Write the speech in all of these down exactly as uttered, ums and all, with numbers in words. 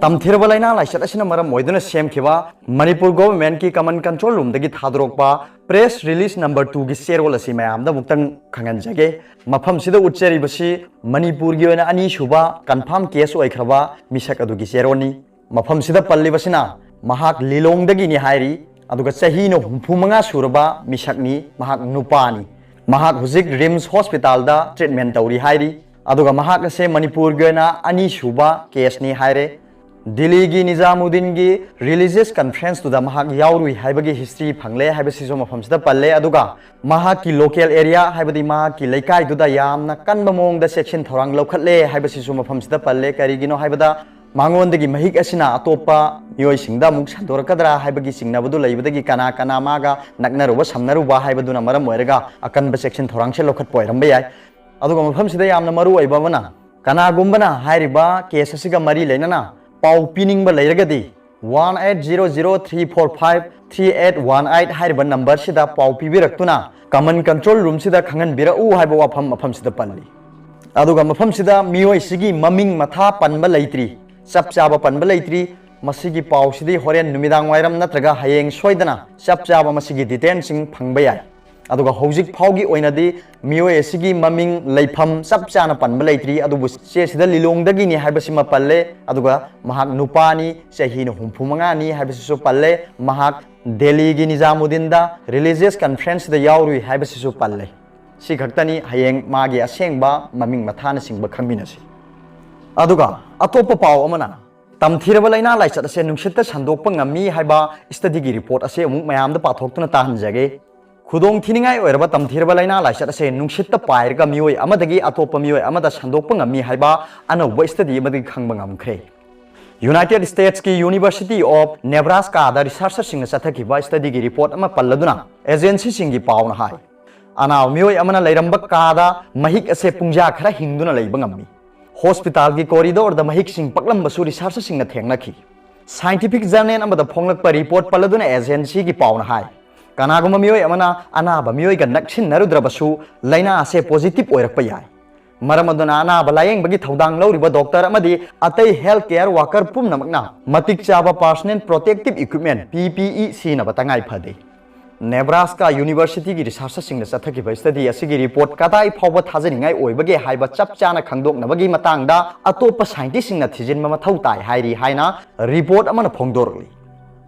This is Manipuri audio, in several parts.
ꯇꯝꯊꯤꯔꯕ ꯂꯥꯏꯅꯥ ꯂꯥꯏꯆꯠ ꯑꯁꯤꯅ ꯃꯔꯝ ꯑꯣꯏꯗꯨꯅ ꯁꯦꯝꯈꯤꯕ ꯃꯅꯤꯄꯨꯔ ꯒꯣꯚꯔꯟꯃꯦꯟꯠꯀꯤ ꯀꯃꯟ ꯀꯟꯇ꯭ꯔꯣꯜ ꯔꯨꯝꯗꯒꯤ ꯊꯥꯗꯣꯔꯛꯄ ꯄ꯭ꯔꯦꯁ ꯔꯤꯂꯤꯖ ꯅꯝꯕꯔ ꯇꯨꯒꯤ ꯆꯦꯔꯣꯜ ꯑꯁꯤ ꯃꯌꯥꯝꯗ ꯑꯃꯨꯛꯇꯪ ꯈꯪꯍꯟꯖꯒꯦ꯫ ꯃꯐꯝꯁꯤꯗ ꯎꯠꯆꯔꯤꯕꯁꯤ ꯃꯅꯤꯄꯨꯔꯒꯤ ꯑꯣꯏꯅ ꯑꯅꯤꯁꯨꯕ ꯀꯟꯐꯥꯔꯝ ꯀꯦꯁ ꯑꯣꯏꯈ꯭ꯔꯕ ꯃꯤꯁꯛ ꯑꯗꯨꯒꯤ ꯆꯦꯔꯣꯜꯅꯤ꯫ ꯃꯐꯝꯁꯤꯗ ꯄꯜꯂꯤꯕꯁꯤꯅ ꯃꯍꯥꯛ ꯂꯤꯂꯣꯡꯗꯒꯤꯅꯤ ꯍꯥꯏꯔꯤ, ꯑꯗꯨꯒ ꯆꯍꯤꯅ ꯍꯨꯝꯐꯨ ꯃꯉꯥ ꯁꯨꯔꯕ ꯃꯤꯁꯛꯅꯤ꯫ ꯃꯍꯥꯛ ꯅꯨꯄꯥꯅꯤ꯫ ꯃꯍꯥꯛ ꯍꯧꯖꯤꯛ ꯔꯤꯝꯁ ꯍꯣꯁꯄꯤꯇꯥꯜꯗ ꯇ꯭ꯔꯤꯠꯃꯦꯟ ꯇꯧꯔꯤ ꯍꯥꯏꯔꯤ꯫ ꯑꯗꯨꯒ ꯃꯍꯥꯛ ꯑꯁꯦ ꯃꯅꯤꯄꯨꯔꯒꯤ ꯑꯣꯏꯅ ꯑꯅꯤꯁꯨꯕ ꯀꯦꯁꯅꯤ ꯍꯥꯏꯔꯦ꯫ ꯗꯤꯜꯂꯤꯒꯤ ꯅꯤꯖꯥꯃꯨꯗꯤꯟꯒꯤ ꯔꯤꯂꯤꯖꯤꯌꯁ ꯀꯟꯐ꯭ꯔꯦꯟꯁꯇꯨꯗ ꯃꯍꯥꯛ ꯌꯥꯎꯔꯨꯏ ꯍꯥꯏꯕꯒꯤ ꯍꯤꯁꯇ꯭ꯔꯤ ꯐꯪꯂꯦ ꯍꯥꯏꯕꯁꯤꯁꯨ ꯃꯐꯝꯁꯤꯗ ꯄꯜꯂꯦ꯫ ꯑꯗꯨꯒ ꯃꯍꯥꯛꯀꯤ ꯂꯣꯀꯦꯜ ꯑꯦꯔꯤꯌꯥ, ꯍꯥꯏꯕꯗꯤ ꯃꯍꯥꯛꯀꯤ ꯂꯩꯀꯥꯏꯗꯨꯗ ꯌꯥꯝꯅ ꯀꯟꯕ ꯃꯑꯣꯡꯗ ꯆꯦꯛꯁꯤꯟ ꯊꯧꯔꯥꯡ ꯂꯧꯈꯠꯂꯦ ꯍꯥꯏꯕꯁꯤꯁꯨ ꯃꯐꯝꯁꯤꯗ ꯄꯜꯂꯦ꯫ ꯀꯔꯤꯒꯤꯅꯣ ꯍꯥꯏꯕꯗ ꯃꯉꯣꯟꯗꯒꯤ ꯃꯍꯤꯛ ꯑꯁꯤꯅ ꯑꯇꯣꯞꯄ ꯃꯤꯑꯣꯏꯁꯤꯡꯗ ꯑꯃꯨꯛ ꯁꯟꯗꯣꯔꯛꯀꯗ꯭ꯔꯥ ꯍꯥꯏꯕꯒꯤ ꯆꯤꯡꯅꯕꯗꯨ ꯂꯩꯕꯗꯒꯤ ꯀꯅꯥ ꯀꯅꯥ ꯃꯥꯒ ꯅꯛꯅꯔꯨꯕ ꯁꯝꯅꯔꯨꯕ ꯍꯥꯏꯕꯗꯨꯅ ꯃꯔꯝ ꯑꯣꯏꯔꯒ ꯑꯀꯟꯕ ꯆꯦꯛꯁꯤꯟ ꯊꯧꯔꯥꯡꯁꯦ ꯂꯧꯈꯠꯄ ꯑꯣꯏꯔꯝꯕ ꯌꯥꯏ꯫ ꯑꯗꯨꯒ ꯃꯐꯝꯁꯤꯗ ꯌꯥꯝꯅ ꯃꯔꯨ ꯑꯣꯏꯕ ꯑꯃꯅ, ꯀꯅꯥꯒꯨꯝꯕꯅ ꯍꯥꯏꯔꯤꯕ ꯀꯦꯁ ꯑꯁꯤꯒ ꯃꯔꯤ ꯂꯩꯅꯅ ꯄꯥꯎ ꯄꯤꯅꯤꯡꯕ ꯂꯩꯔꯒꯗꯤ, one eight zero zero three four five three eight one eight ꯍꯥꯏꯔꯤꯕ ꯅꯝꯕꯔꯁꯤꯗ ꯄꯥꯎ ꯄꯤꯕꯤꯔꯛꯇꯨꯅ ꯀꯃꯟ ꯀꯟꯇ꯭ꯔꯣꯜ ꯔꯨꯝꯁꯤꯗ ꯈꯪꯍꯟꯕꯤꯔꯛꯎ ꯍꯥꯏꯕ ꯋꯥꯐꯝ ꯃꯐꯝꯁꯤꯗ ꯄꯜꯂꯤ꯫ ꯑꯗꯨꯒ ꯃꯐꯝꯁꯤꯗ ꯃꯤꯑꯣꯏꯁꯤꯒꯤ ꯃꯃꯤꯡ ꯃꯊꯥ ꯄꯟꯕ ꯂꯩꯇ꯭ꯔꯤ, ꯆꯞ ꯆꯥꯕ ꯄꯟꯕ ꯂꯩꯇ꯭ꯔꯤ꯫ ꯃꯁꯤꯒꯤ ꯄꯥꯎꯁꯤꯗꯤ ꯍꯣꯔꯦꯟ ꯅꯨꯃꯤꯗꯥꯡ ꯋꯥꯏꯔꯝ ꯅꯠꯇ꯭ꯔꯒ ꯍꯌꯦꯡ ꯁꯣꯏꯗꯅ ꯆꯞ ꯆꯥꯕ ꯃꯁꯤꯒꯤ ꯗꯤꯇꯦꯜꯁꯤꯡ ꯐꯪꯕ ꯌꯥꯏ꯫ ꯑꯗꯨꯒ ꯍꯧꯖꯤꯛ ꯐꯥꯎꯒꯤ ꯑꯣꯏꯅꯗꯤ ꯃꯤꯑꯣꯏ ꯑꯁꯤꯒꯤ ꯃꯃꯤꯡ, ꯂꯩꯐꯝ ꯆꯞ ꯆꯥꯅ ꯄꯟꯕ ꯂꯩꯇ꯭ꯔꯤ, ꯑꯗꯨꯕꯨ ꯆꯦꯁꯤꯗ ꯂꯤꯂꯣꯡꯗꯒꯤꯅꯤ ꯍꯥꯏꯕꯁꯤꯃ ꯄꯜꯂꯦ꯫ ꯑꯗꯨꯒ ꯃꯍꯥꯛ ꯅꯨꯄꯥꯅꯤ, ꯆꯍꯤꯅ ꯍꯨꯝꯐꯨ ꯃꯉꯥꯅꯤ ꯍꯥꯏꯕꯁꯤꯁꯨ ꯄꯜꯂꯦ꯫ ꯃꯍꯥꯛ ꯗꯦꯜꯂꯤꯒꯤ ꯅꯤꯖꯥꯃꯨꯗꯤꯟꯗ ꯔꯤꯂꯤꯖꯤꯌꯁ ꯀꯟꯐ꯭ꯔꯦꯟꯁꯇ ꯌꯥꯎꯔꯨꯏ ꯍꯥꯏꯕꯁꯤꯁꯨ ꯄꯜꯂꯦ꯫ ꯁꯤ ꯈꯛꯇꯅꯤ꯫ ꯍꯌꯦꯡ ꯃꯥꯒꯤ ꯑꯁꯦꯡꯕ ꯃꯃꯤꯡ ꯃꯊꯥꯅꯆꯤꯡꯕ ꯈꯪꯃꯤꯟꯅꯁꯤ꯫ ꯑꯗꯨꯒ ꯑꯇꯣꯞꯄ ꯄꯥꯎ ꯑꯃꯅ, ꯇꯝꯊꯤꯔꯕ ꯂꯥꯏꯅꯥ ꯂꯥꯏꯆꯠ ꯑꯁꯦ ꯅꯨꯡꯁꯤꯠꯇ ꯁꯟꯗꯣꯛꯄ ꯉꯝꯃꯤ ꯍꯥꯏꯕ ꯁ꯭ꯇꯗꯤꯒꯤ ꯔꯤꯄꯣꯔꯠ ꯑꯁꯦ ꯑꯃꯨꯛ ꯃꯌꯥꯝꯗ ꯄꯥꯊꯣꯛꯇꯨꯅ ꯇꯥꯍꯟꯖꯒꯦ꯫ ꯈꯨꯗꯣꯡ ꯊꯤꯅꯤꯡꯉꯥꯏ ꯑꯣꯏꯔꯕ ꯇꯝꯊꯤꯔꯕ ꯂꯥꯏꯅꯥ ꯂꯥꯏꯆꯠ ꯑꯁꯦ ꯅꯨꯡꯁꯤꯠꯇ ꯄꯥꯏꯔꯒ ꯃꯤꯑꯣꯏ ꯑꯃꯗꯒꯤ ꯑꯇꯣꯞꯄ ꯃꯤꯑꯣꯏ ꯑꯃꯗ ꯁꯟꯗꯣꯛꯄ ꯉꯝꯃꯤ ꯍꯥꯏꯕ ꯑꯅꯧꯕ ꯁ꯭ꯇꯗꯤ ꯑꯃꯗꯒꯤ ꯈꯪꯕ ꯉꯝꯈ꯭ꯔꯦ꯫ ꯌꯨꯅꯥꯏꯇꯦꯗ ꯁ꯭ꯇꯦꯠꯁꯀꯤ ꯌꯨꯅꯤꯚꯔꯁꯤꯇꯤ ꯑꯣꯐ ꯅꯦꯕ꯭ꯔꯥꯁꯀꯥꯗ ꯔꯤꯁꯔꯆꯔꯁꯤꯡꯅ ꯆꯠꯊꯈꯤꯕ ꯁ꯭ꯇꯗꯤꯒꯤ ꯔꯤꯄꯣꯔꯠ ꯑꯃ ꯄꯜꯂꯗꯨꯅ ꯑꯦꯖꯦꯟꯁꯤꯁꯤꯡꯒꯤ ꯄꯥꯎꯅ ꯍꯥꯏ, ꯑꯅꯥꯕ ꯃꯤꯑꯣꯏ ꯑꯃꯅ ꯂꯩꯔꯝꯕ ꯀꯥꯗ ꯃꯍꯤꯛ ꯑꯁꯦ ꯄꯨꯡꯖꯥ ꯈꯔ ꯍꯤꯡꯗꯨꯅ ꯂꯩꯕ ꯉꯝꯃꯤ꯫ ꯍꯣꯁꯄꯤꯇꯥꯜꯒꯤ ꯀꯣꯔꯤꯗꯣꯔꯗ ꯃꯍꯤꯛꯁꯤꯡ ꯄꯛꯂꯝꯕꯁꯨ ꯔꯤꯁꯔꯆꯔꯁꯤꯡꯅ ꯊꯦꯡꯅꯈꯤ꯫ ꯁꯥꯏꯟꯇꯤꯐꯤꯛ ꯖꯔꯅꯦꯜ ꯑꯃꯗ ꯐꯣꯡꯂꯛꯄ ꯔꯤꯄꯣꯔꯠ ꯄꯜꯂꯗꯨꯅ ꯑꯦꯖꯦꯟꯁꯤꯒꯤ ꯄꯥꯎꯅ ꯍꯥꯏ, ꯀꯅꯥꯒꯨꯝꯕ ꯃꯤꯑꯣꯏ ꯑꯃꯅ ꯑꯅꯥꯕ ꯃꯤꯑꯣꯏꯒ ꯅꯛꯁꯤꯟꯅꯔꯨꯗ꯭ꯔꯕꯁꯨ ꯂꯥꯏꯅꯥ ꯑꯁꯦ ꯄꯣꯖꯤꯇꯤꯚ ꯑꯣꯏꯔꯛꯄ ꯌꯥꯏ꯫ ꯃꯔꯝ ꯑꯗꯨꯅ ꯑꯅꯥꯕ ꯂꯥꯌꯦꯡꯕꯒꯤ ꯊꯧꯗꯥꯡ ꯂꯧꯔꯤꯕ ꯗꯣꯛꯇꯔ ꯑꯃꯗꯤ ꯑꯇꯩ health care worker ꯄꯨꯝꯅꯃꯛꯅ ꯃꯇꯤꯛ ꯆꯥꯕ personal protective equipment, P P E, ꯁꯤꯖꯤꯟꯅꯕ ꯇꯉꯥꯏ ꯐꯗꯦ꯫ Nebraska University ꯒꯤ researcher ꯁꯤꯡꯅ ꯆꯠꯊꯈꯤꯕ study ꯑꯁꯤꯒꯤ report ꯀꯗꯥꯏ ꯐꯥꯎꯕ ꯊꯥꯖꯅꯤꯡꯉꯥꯏ ꯑꯣꯏꯕꯒꯦ ꯍꯥꯏꯕ ꯆꯞ ꯆꯥꯅ ꯈꯪꯗꯣꯛꯅꯕꯒꯤ ꯃꯇꯥꯡꯗ ꯑꯇꯣꯞꯄ scientist ꯁꯤꯡꯅ ꯊꯤꯖꯤꯟꯕ ꯃꯊꯧ ꯇꯥꯏ ꯍꯥꯏꯔꯤ ꯍꯥꯏꯅ report ꯑꯃꯅ ꯐꯣꯡꯗꯣꯔꯛꯂꯤ꯫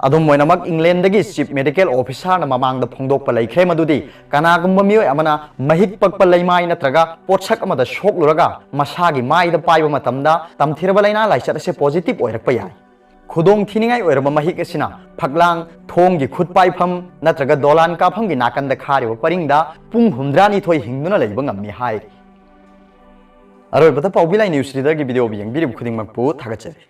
ꯑꯗꯨꯝ ꯑꯣꯏꯅꯃꯛ, England ꯗꯒꯤ chief medical officer ꯅ ꯃꯃꯥꯡꯗ ꯐꯣꯡꯗꯣꯛꯄ ꯂꯩꯈ꯭ꯔꯦ ꯃꯗꯨꯗꯤ ꯀꯅꯥꯒꯨꯝꯕ ꯃꯤꯑꯣꯏ ꯑꯃꯅ ꯃꯍꯤꯛ ꯄꯛꯄ ꯂꯩꯃꯥꯏ ꯅꯠꯇ꯭ꯔꯒ ꯄꯣꯠꯁꯛ ꯑꯃꯗ ꯁꯣꯛꯂꯨꯔꯒ ꯃꯁꯥꯒꯤ ꯃꯥꯏꯗ ꯄꯥꯏꯕ ꯃꯇꯝꯗ ꯇꯝꯊꯤꯔꯕ ꯂꯥꯏꯅꯥ ꯂꯥꯏꯆꯠ ꯑꯁꯦ positive ꯑꯣꯏꯔꯛꯄ ꯌꯥꯏ꯫ ꯈꯨꯗꯣꯡ ꯊꯤꯅꯤꯡꯉꯥꯏ ꯑꯣꯏꯔꯕ ꯃꯍꯤꯛ ꯑꯁꯤꯅ ꯐꯛꯂꯥꯡ, ꯊꯣꯡꯒꯤ ꯈꯨꯠ ꯄꯥꯏꯐꯝ ꯅꯠꯇ꯭ꯔꯒ ꯗꯣꯂꯥꯟ ꯀꯥꯐꯝꯒꯤ ꯅꯥꯀꯟꯗ ꯈꯥꯔꯤꯕ ꯄꯔꯤꯡꯗ ꯄꯨꯡ ꯍꯨꯝꯗ꯭ꯔꯥꯅꯤꯊꯣꯏ ꯍꯤꯡꯗꯨꯅ ꯂꯩꯕ ꯉꯝꯃꯤ ꯍꯥꯏꯔꯤ꯫ ꯑꯔꯣꯏꯕꯗ ꯄꯥꯎꯕꯤ ꯂꯥꯏ news reader ꯒꯤ video ꯌꯦꯡꯕꯤꯔꯤꯕ ꯈꯨꯗꯤꯡꯃꯛꯄꯨ ꯊꯥꯒꯠꯆꯔꯤ꯫